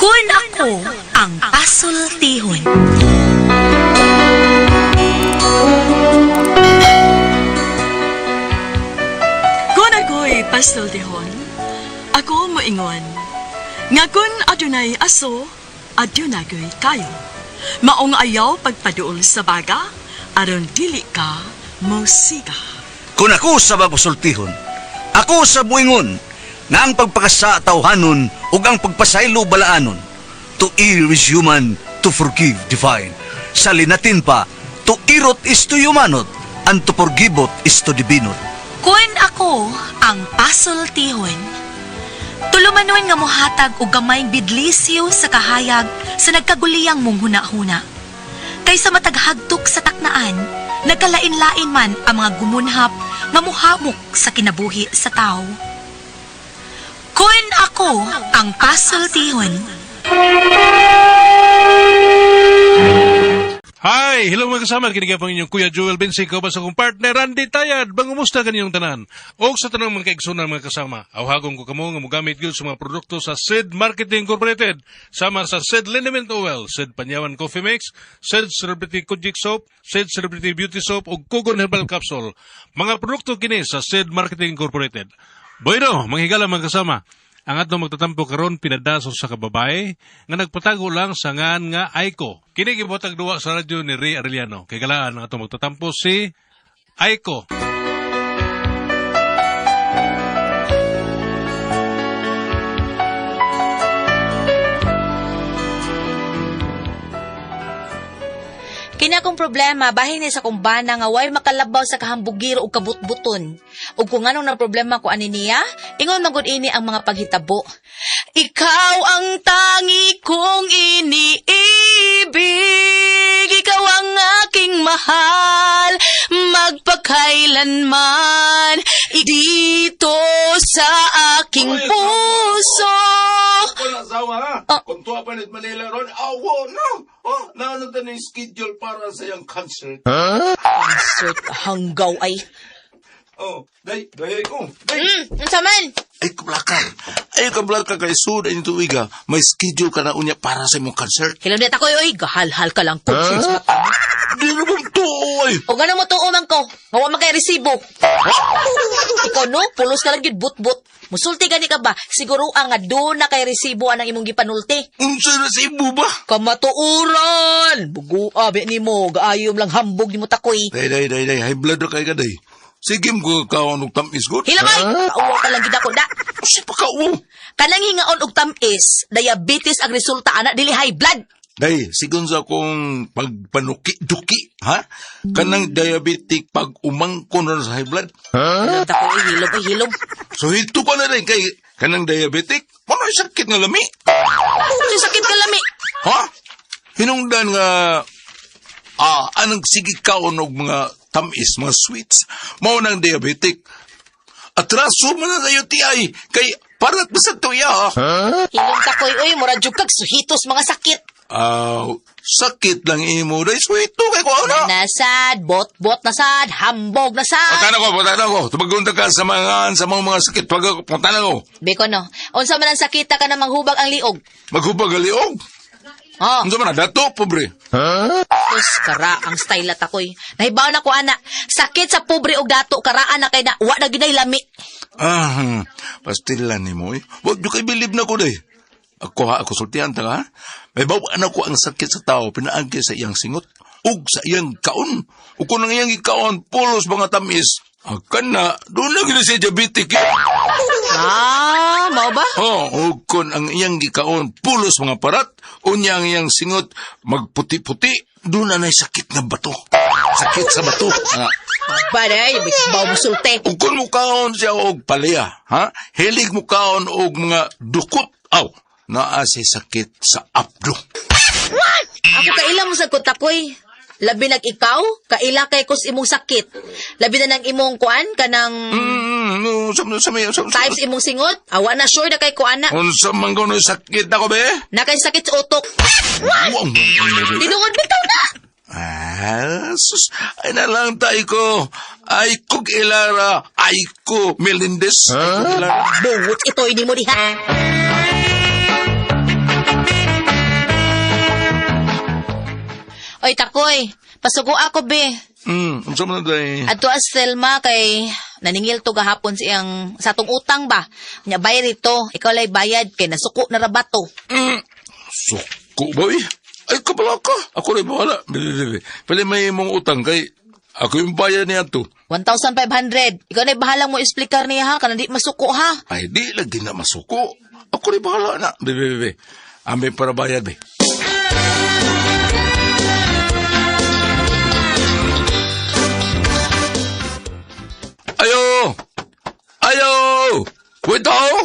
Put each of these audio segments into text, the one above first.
Kun ako ang pasultihon. Kun ako'y pasultihon, ako moingon, nga kun adunay aso, adunay kayo. Maong ayaw pagpaduol sa baga, aron dili ka mosiga. Kung ako sa babasultihon, ako sa buingon, nga ang pagpakasa tawhanon ug ang pagpasaylo balaanon. To err is human, to forgive divine. Sa linatin pa, to irot is to humanot, and to forgiveot is to divinot. Kun ako ang pasultihon, tulumanon nga mohatag og gamayng bidlisyo sa kahayag sa nagkaguliyang mong huna-huna. Kaysa mataghagtok sa taknaan, nagkalain-lain man ang mga gumunhap nga muhamok sa kinabuhi sa tao. Kun ako ang pasultihon. Hi! Hello mga kasama, kini po inyong Kuya Joel Bensi, kauban sa akong partner Randy Tayad. Bangumusta kaninyong tanan? Og sa tanang mga kaigsunan mga kasama, awhagon ko kamo nga mogamit gyud sa mga produkto sa Sid Marketing Incorporated, sama sa Sid Liniment Oil, Sid Panyawan Coffee Mix, Sid Celebrity Kojik Soap, Sid Celebrity Beauty Soap ug Kugon Herbal Capsule. Mga produkto kini sa Sid Marketing Incorporated. Bueno, manghigala mga kasama. Ang atong magtatampo karon pinadaso sa kababae nga nagpatago lang sa ngan nga Aiko. Kini gibotag duwa sa radyo ni Ray Arellano. Kay galaan ang atong magtatampo si Aiko. Kini akong problema bahin ni sa kong bana nga way makalabaw sa kahambugiro ug kabutbuton. Ug kung anong na problema ko ani niya, ingon man gud ini ang mga paghitabo. Ikaw ang tangi kong iniibig, ikaw ang aking mahal, magpakailanman, dito sa aking puso. Wala asawa ha? Oh. Kung tuwa pa nit Manila ron, awo no! Oh, naano ta ni schedule para sa iyang concert? Concert hanggaw ay. Oh, day, day ko. Day. Unsa man? Ay, kablaka. Ay, kablaka kay sud ay tuig ha. May schedule ka na unya para sa imong concert. Hilom na takoy oy, gahalhal ka lang concert. Di na bang tuo ay. O gano mo tuo man ko, nga wa man kay resibo. Ikaw no, pulos ka lang gyud but-but. Musulti gani ka ba? Siguro ang nga do na kay resibo anang imong gipanulti. Unsa na sa ibo ba? Kamatuoran! Bugua be nimo, gaayom lang hambog nimo takoy. Day, day, day, day. High blood ra kay ka, day. Sige mo ka og tamis god. Hilamay! Kauwa ka lang gid ako da. Si pa kauwa. Kanang hingaon og tamis, diabetes ang resulta ana dili high blood. Day, sigon sa akong pagpanuki-duki, ha? Kanang diabetic pag umangko na sa high blood. Hilom takoy, hilom ay hilom. So hito ko na rin kay kanang diabetic. Mano ay sakit nga lami? Sa sakit ka lami. Ha? Hinungdan nga anong sige kaon og mga tamis, mga sweets. Mao nang diabetic. Atraso man na sa UTI kay parat ba sa tuya ha? Hilom takoy oy, mura jud kag suhitos mga sakit. Aw, sakit lang imo day sweet to kay ko ana. Nasad, bot-bot nasad, hambog nasad. Punta na ko, punta na ko. Tumagunta ka sa mga sakit. Pag punta na ko. Biko no, unsa man ang sakita ka na manghubag ang liog? Maghubag ang liog. Oh, Unsa man na dato, pobre. sus, kara ang style at ako'y. Nahibaw na ko ana, sakit sa pobre og dato karaan na kay na wa na ginay lami. Ah, pastilan ni mo eh. Huwag nyo kay bilib na ko day. Ako ha, ako sultihan ta ha. May bawaan ako ang sakit sa tao, pinaagi sa iyang singot, ug sa iyang kaon. Ug kung ang iyang ikaon, pulos mga tamis. Akan na, doon na gina siya diabetic eh. Ah, mao ba? Oh, ug kung ang iyang gikaon, pulos mga parat, unya ang iyang singot, magputi-puti, doon na na'y sakit nga bato. Sakit sa bato. Ah. Baday, baw mo sulte. Ug kung mukaon siya og palya, ha? Hilig mukaon og mga dukot. Aw, naa siya sakit sa abdo. Ako kaila mo sa kutakoy. Labi nag ikaw, kaila kay kus imong sakit. Labi na nang imong kuan kanang No, sa sa sa sa. types imong singot. Awa na sure na kay kuan na. Unsa man kuno sakit ako be? Na kay sakit sa utok. Wow. Tinuod bitaw na. Ah, sus, ay na lang tayo ko. Ay kog Ilara, ay ko Melendez. Ay kog Ilara. Bungot ito ini mo diha. Oy, takoy. Pasugo ako, be. Unsa man na day? Adto as Thelma kay naningil to gahapon sa iyang sa atong utang ba. Nya bayad ito, ikaw lay bayad kay nasuko na ra ba to. Suko ba eh? Ay, kabala ka. Ako rin bahala. Bili, bili. Pili may mong utang kay ako yung bayad niya to. 1,500. Ikaw na bahalang mo explicar niya ha, kana di masuko ha. Ay, di lagi na masuko. Ako rin bahala na. Bili, bili, bili. Aming para bayad, be. Ayo! Ayo! Wait tao!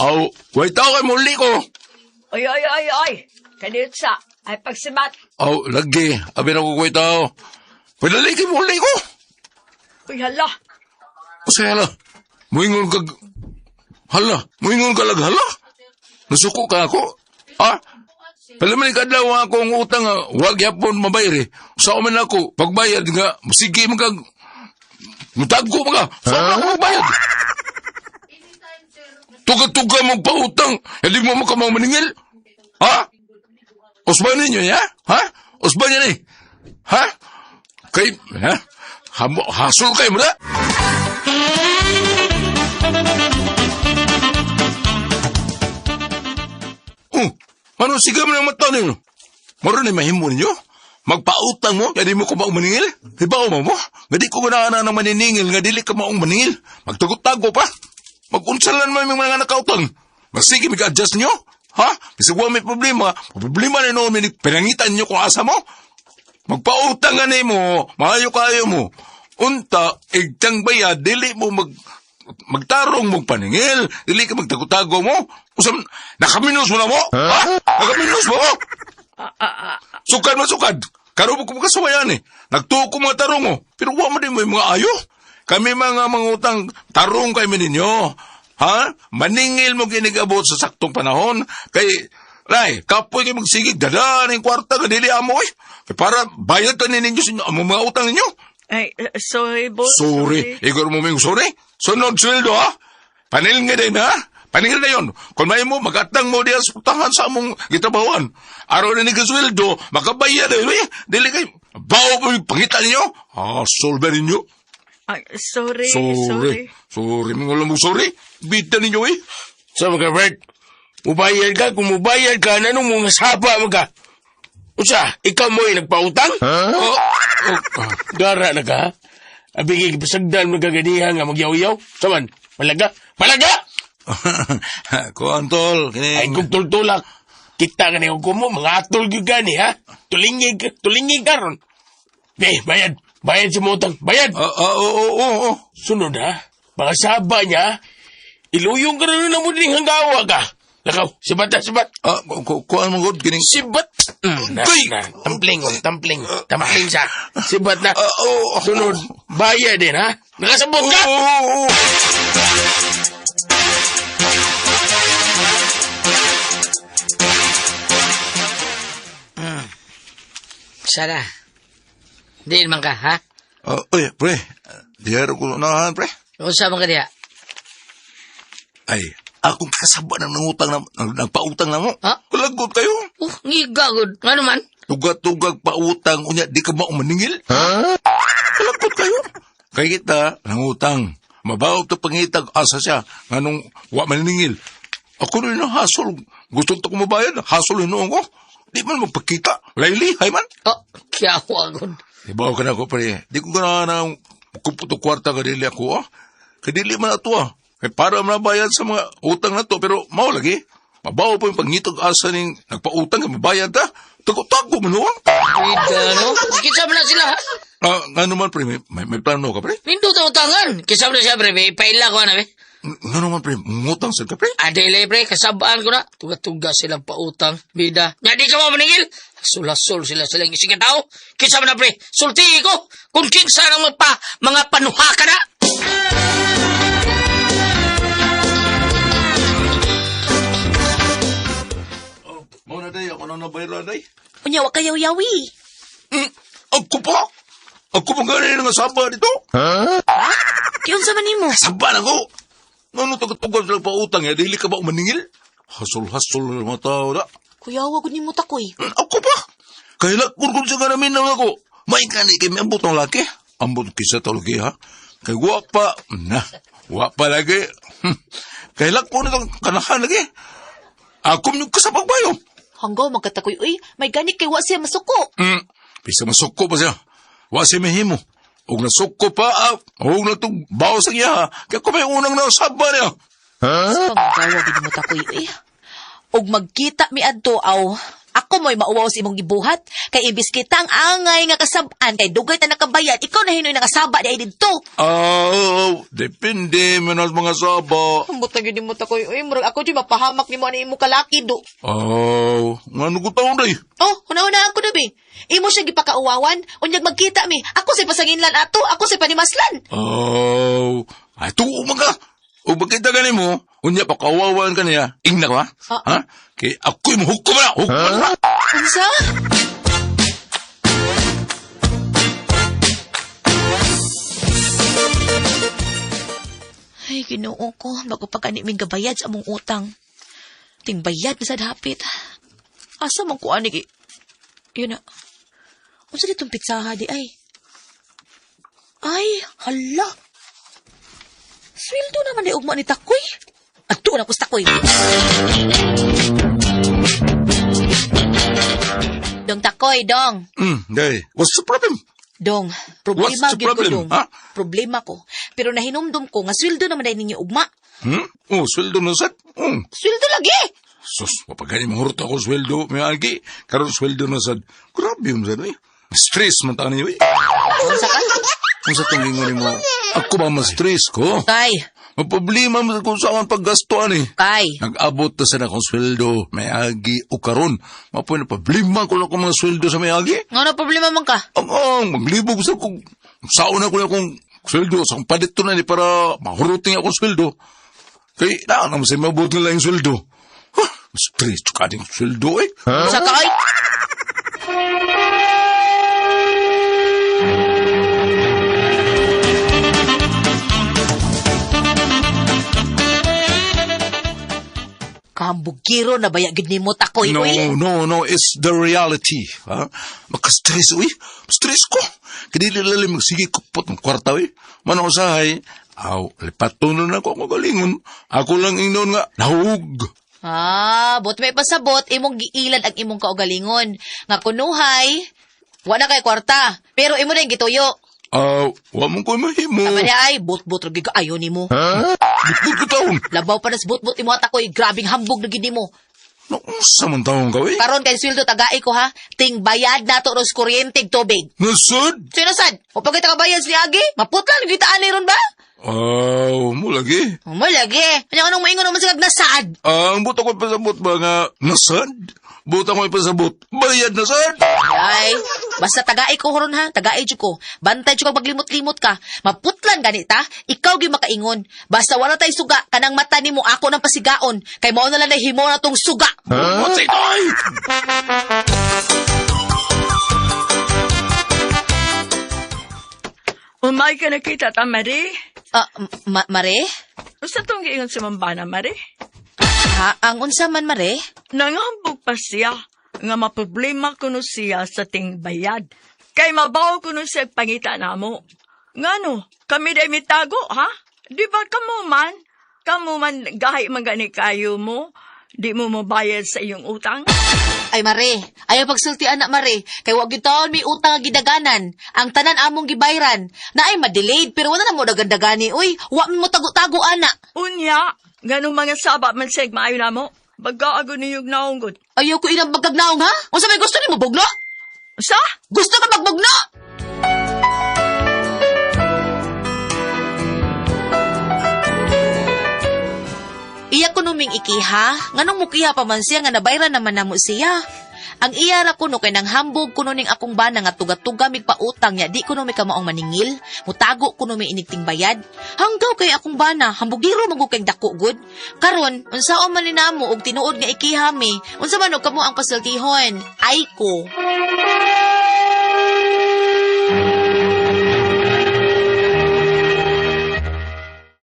Aw, wait tao kay muli ko. Oy, oy, oy, oy. Kanitsa, ay pagsimat. Aw, lagi. Abi na ko wait tao. Pwede kay muli ko. Uy, hala. Usa hala. Muingon kag hala, muingon ka lag hala. Nasuko ka ako. Ha? Pala man ikadlaw akong utang nga, wag yapon mabayri. Sa man ako, pagbayad nga, sige man kag mutagko man ka. Sa man ako magbayad. Tuga-tuga mong pautang, hindi mo makamang maningil. Ha? Usban ninyo, ya? Ha? Usban niya ni. Ha? Kay, ha? Hamo, hasol kayo mo na? Oh, ano siga mo ng mata ninyo? Maro ni mahimo ninyo? Magpautang mo, kaya di mo ko maong maningil? Hibaw mo mo? Nga di ko ganahan ng maniningil, nga dili ka maong maningil. Magtagot-tago pa. Magunsalan man yung mga nakautang. Masige, mag-adjust nyo? Ha? Bisag wa may problema, problema na noon, pinangitan nyo kung asa mo. Magpautang nga nimo, maayo kayo mo. Unta, igtang bayad, dili mo magtarong mong paningil, dili ka magtago-tago mo. Usam, nakaminos mo na mo? Ha? Nakaminos mo mo? Sukad man sukad. Karoon mo kumukasuwayan eh. Nagtuo ko mga tarong mo. Pero wa mo din mo yung mga ayo. Kami mga mangutang tarong kay ninyo. Ha? Maningil mo ginigabot sa saktong panahon. Kay, Nay, kapoy kayo magsigig, dala ng kwarta, ka dili amo eh. Kay para bayad ka ninyo sa inyo, ang mga utang ninyo. Ay, sorry, boss. Sorry. Igor mo may sorry. Sunod sweldo ha. Panil nga din ha. Panil na yon. Kung may mo, magatang mo diyan sa putahan sa among gitabawan. Araw na ni sweldo, makabayad eh. Eh, dili kay, bawo mo yung pangita ninyo. Ah, solve ninyo. Ay, sorry, Sorry. sorry. Sorry, mga alam mo, sorry. Bida ninyo eh. Sa mga Bert, mubayad ka, kung mubayad ka, nanong mga saba mo ka? Usa, ikaw mo'y nagpautang? Oh, oh, ah. Gara na ka, ha? Abi kay pasagdan mo kaganiha nga magyaw-yaw. Saman, malaga, malaga! Kuan tol, kini. Ay kung tultulak, kita ka ni ko mo, mga atol gyud ka ni, ha? Tulingig, tulingig ka ron. Eh, bayad, bayad sa mutang, bayad! Ah, ah, oo, oo, oo, oo. Sunod ha, mga saba niya, iluyong ka rin na mo din hanggawa ka. Lakaw, sibat na, sibat. Ah, kuan mo god kining. Sibat! Na, Ay! na, tampling, oh, tampling, tampling sa. Sibat na. Ah, oo, oo. Sunod, bayad din, ha? Nakasabog ka! Oo, oo, oo. Sara, diin man ka, ha? Ah, uy, pre. Diyan ko na, pre. Unsa man ka diha? Ay, akong kasaba ng nangutang na, nagpautang na mo. Ha? Kalagot kayo. Ngiga gud. Ngano man? Tugag-tugag pautang, unya, di ka ba umaningil? Ha? Kalagot kayo. Kay kita, nangutang. Mabaw to pangitag, asa siya, nganong wa maningil. Ako rin ang hasol. Gusto to kumabayad, hasol noon ko. Di man magpakita. Layli, hay man. Oh, kiyawa gud. Ibaw ka na ako, pre. Di ko na na kuputo kwarta ka dili ako, ah. Kadili man ato, ah. Kay para mabayad sa mga utang na to, pero mao lagi. Mabaw pa yung pangitag asa ning nagpautang ka, mabayad ta. Tago-tago man, ah. Ida, no? Kinsa man na sila, ha? Ah, ngano man, pre, may plano ka, pre? Nindot ang utangan. Kinsa man na siya, pre. May paila ko na, be. Ngano man, pre, ngutang sa ka, pre? Adele, pre. Kasabaan ko na. Tuga-tuga silang pautang. Bida. Nga di ka mo maningil. Sulasol sila silang ising tao. Kinsa man na, pre. Sulti ko. Kung kinsa nang mga panuha ka na. Mao na, day, ako na nabayra, day. Unya wa kayaw yawi. Ako pa? Ako pa gani nga saba dito? Kiunsa man nimo? Saba na ko! Ngano taga-tuga sila pautang, eh, dili ka ba umaningil? Hasol-hasol na mga tao na. Kuyawa gud nimo takoy. Ako pa. Kay lakon ko siya namin na ako. May kani kay may ambot ng laki. Ambot kisa to lagi ha. Kay wapa na. Wapa lagi. Kay lakon itong kanahan lagi. Ako yung kasapag bayo. Hanggaw magkatakoy, uy, may gani kay wa siya masuko. Bisa masuko pa siya. Wa siya mahimo. Ug nasuko pa, ug natong bawas ang iya ha. Kaya ko may unang nasaba niya. Panggawa gid mo takoy, uy. Ug magkita mi adto aw. Ako mo'y mauwaw sa imong gibuhat. Kay imbis kita ang angay nga kasab-an kay dugay ta nakabayad, ikaw na hinoy nakasaba di ay didto. Ah, depende man ang mga saba. Ambot na gyud nimo takoy, uy, murag ako jud mapahamak nimo ani imo kalaki do. Oh, ngano ko taon day? Oh, una-una ako na bi. Imo siya gipakauwawan, unyag magkita mi. Ako say pasanginlan ato, ako say panimaslan. Oh, ay tuo man ka. O bakit ka nimo? Unya pa kawawan ka niya. Ingna ka ba? Ah. Ha? Kay ako'y mahukom na. Hukom na. Unsa? Ay, Ginoo ko, bago pa gani ming gabayad sa among utang. Tingbayad na sad hapit. Asa man ko ani Yun na. Unsa ditong pitsaha di ay? Ay, hala. Sweldo naman di ugma ni Takoy. Adto na ko sa Takoy. Dong Takoy, dong. Day. What's the problem? Dong, problema What's the gyud ko problem, dong. ha? Problema ko. Pero nahinumdum ko nga sweldo naman dahil ninyo ugma. Oh, sweldo na sad. Sweldo lagi. Sus, mapagani mahurot ako sweldo. May agi. Karon sweldo na sad. Grabe yun sad, eh. Stress man ta niyo, eh. Unsa ka? Kung sa tingin mo, ako ba ma-stress ko? Kay, Ang problema mo kung saan paggastuan eh. kay. Nag-abot na sa akong sweldo, may agi o karon. Mapoy na problema ko lang akong mga sweldo sa may agi. Ngano problema man ka? Ang, maglibog sa kong, saon ako na akong sweldo, sa akong padito na ni para mahuruting akong sweldo. Kay, na naman sa mabot nila yung sweldo. Huh, stress ka din sweldo eh. Unsa ka ay? Kambugiro na baya gid nimo takoy No, uy. no, no, it's the reality. Ha? Maka-stress, uy. Stress ko. Kadili lalim, sige, kupot ng kwarta, uy. Manong usahay, aw, lipato na ako akong galingon. Ako lang ingnon nga, nahug. Ah, bot may pasabot imong giilad ang imong kaugalingon. Nga kunuhay, wala kay kwarta, pero imo na yung gituyo. Aw, wa mong ko'y mahimo. Tama niya ay, bot-bot ra gyud ka ayo nimo. Butbut ko taon. Labaw pa nas bot-bot imo at ako'y grabing hambog na gid nimo. Naunsa man taon ka, uy. Karon kay sweldo tagai ko ha, ting bayad nato ros kuryente ug tubig. Nasad? Sino sad? O pag kita kabayad si Agi, maputlan gyud ta ani ron ba? Aw, mo lagi. Mo lagi. Anya anong maingon naman sa nasad? Ang buta ko'y pasabot ba nga, nasad? Buta ko'y pasabot, bayad nasad? Ay, basta tagai ko horon ha, tagai jud ko. Bantay jud ko maglimot-limot ka. Maputlan gani ta, ikaw gyud makaingon. Basta wala tay suga, kanang mata nimo ako nang pasigaon. Kay mao na lang himo na tong suga. What's it, oy? Umay ka nakita ta, Mari. Ah, mare? Usa tong giingon sa mambana, Mari. Ha, ang unsa man mare? Nangambog pa siya nga maproblema kuno siya sa ting bayad. Kay mabaw kuno siya pangita namo. Ngano, kami day mitago, ha? Di ba kamo man? Kamo man gahi man gani kayo mo? Di mo mabayad sa iyong utang? Ay mare, ayaw pagsulti anak mare, kay wa gyud taon may utang nga gidaganan. Ang tanan among gibayran. Na ay madelayed pero wala na mo dagandagani. Uy, wa mi mo tago-tago ana. Unya, ganong mga saba man siya maayo namo. Baga ago niyog naunggod. Ayaw ko inang bagagnaong ha? Unsa may gusto nimo bugno? Sa? Gusto ka magbugno? Iya ko numing ikiha, nganong mukiha pa man siya nga nabayran naman namo siya. Ang iya ra kuno kay nang hambog kuno ning akong bana nga tuga-tuga mig pautang niya, di kuno mi kamaong maningil, mutago kuno mi inigting bayad. Hanggaw kay akong bana, hambugiro man gud kay dako gud. Karon, unsaon man ni namo og tinuod nga ikiha mi, unsa man og kamo ang pasultihon? Ay ko.